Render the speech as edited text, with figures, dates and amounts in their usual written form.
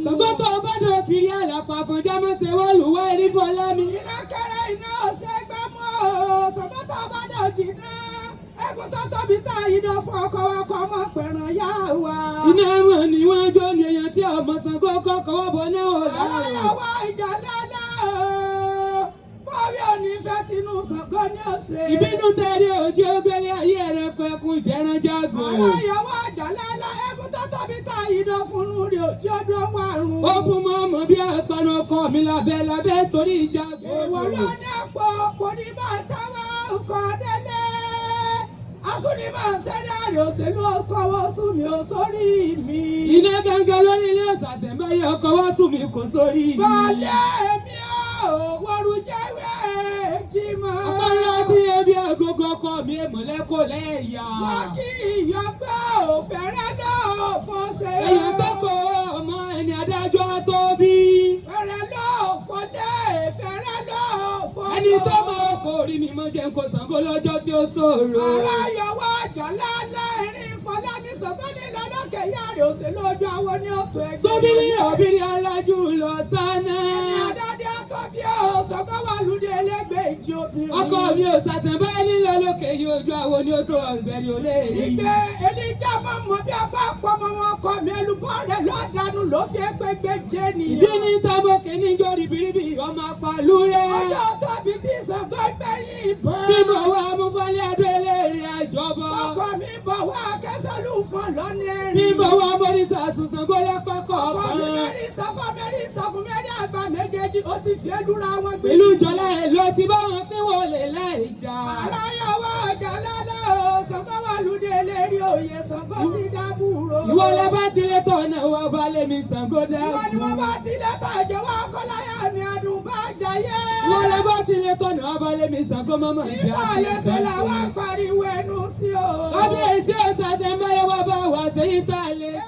Ṣàngó tó bá dọ̀ kiri àlàpà fọ̀njá mọ́ ṣe wọ́n lù wá erí fọlá mi. Iná kéré, iná ọ̀sẹ̀ gbámú o. Ṣàngó tó bá dọ̀jì náà. Ẹkùn tó tóbi tá idán fún ọkọ̀ wa kọ́ mọ́ pẹ̀ràn yá wa. Iná mọ̀ ni wọ́n jó ní èèyàn tí ọmọ Ṣàngó kọ́kọ́ wọ́n bọ̀ náà wọ̀ láàrọ̀. Aláyọ̀wọ́ ìjà lálẹ́ o. Bọ́ọ̀bì ò ní fẹ́ tinú Ṣàngó ní ọ̀sẹ̀. Ìbínú tẹ̀lé òjì ògbélé ayé ẹranko ẹkùn ìjẹranjágbò. Aláyọ̀wọ́ ìjà lálẹ́, ẹkùn tó tóbi tá idán fún un rí òjì ọdún wàrùn. Ó bú mọ́ ọmọ bí apanu ọkọ mi lábẹ́ lábẹ́ torí ìjà Èèwọ̀ ló ní àpò kò ní bá táwọn ọkọ̀ délé. Asúnimọ̀ sẹ́ni àrè òṣèlú ọkọ̀ sún mi ò sórí mi. Iná gangan lórí ilé ọ̀sàtẹ̀mbáyé ọkọ̀ wá sùn mí kò sórí mi. Bọ́lẹ̀ mi ò wọ́rù jẹ́wé jimọ̀. Ọ̀pọ̀ ńlá tí ebi agogo ọkọ mi èmọ̀lẹ́ kò lẹ́yà. Wọ́n kí ìyọgbẹ́ òfẹ́rẹ́ ló fọ́sẹ̀. Èèyàn tó kọ ọmọ ẹni adájọ́ tó bí. Fẹ́rẹ́ ló fọlé, fẹ́rẹ́ ló fọlọ́. Ẹni tó mọ ọkọ̀ orí mi mọ́ jẹ́ kó Ṣàngó lọ́jọ́ tí ó ṣòro. Ara yọwọ́ jọ̀lá láìrín Fọlámi Ṣàngó ní lọ́lọ́kẹ̀ yára òṣèlú ojú àwọn ní ọ̀tọ̀ ẹgbẹ́. Sóbìrì ọ̀bìrì alájú lọ sáná. Ẹni adájọ́ tó bí ó Ṣàngó wà lóde ẹlẹ́gbẹ́ ìjì obìnrin. Ọkọ mi ò ṣàtẹ̀báyé nílò lókè yìí, ojú àwọn ní ó tó ọ̀gbẹ̀rì ò lè rí. Ìgbé ènìjà mọ̀ mọ̀ bí a bá pọ̀ mọ́ wọn kọ́ mi ẹlúbọ́ rẹ̀ lọ́dàánú ló fi ẹgbẹ́gbẹ́ jẹ́ nìyẹn. Ìdí ní tábòkè níjọ́ ribiribi ọmọ apàlú rẹ̀. Ọjọ́ tóbi tí Ṣàngó gbẹ̀yìn ìbọn. Bí mo wá mú fọ́lẹ́ adó eléèrè àjọbọ. Ọkọ mi bọ̀ wá kẹsàn-án fún lọ́ní ẹ̀rín. Bí mo wá mọ́rísà sùn Ṣàngó lápá Ọkọ mi kọ̀ọ̀kan. mẹ́rin sọ fún mẹ́rin sọ fún mẹ́rin àgbà méjèèjì, ó sì fi elúra wọn gbé. Ìlú jọlá ẹ̀ ló ti bá wọn pín wọlé láì jà. Aláyọ̀wọ́ ọjà lálẹ́ o, Ṣàngó wà lóde eléri òye, Ṣàngó ti dábùrò. Ìwọ lẹ bá tilẹ̀ tọ̀nà wọ balẹ̀ mi Ṣàngó dá. Ìwọ ni wọ́n bá tilẹ̀ bàjẹ́ wá kọ́láyà mi adùn bá jayé. Ìwọ lẹ bá tilẹ̀ tọ̀nà wọ balẹ̀ mi Ṣàngó mọ́mọ́ ìjà. Nígbà lẹ́sẹ̀ làwọn pariwo ẹnu sí o. Kábíyèsí ọ̀sàsẹ̀ ń báyẹ̀ wá bá wà sẹ́yìn tá a lè ṣe.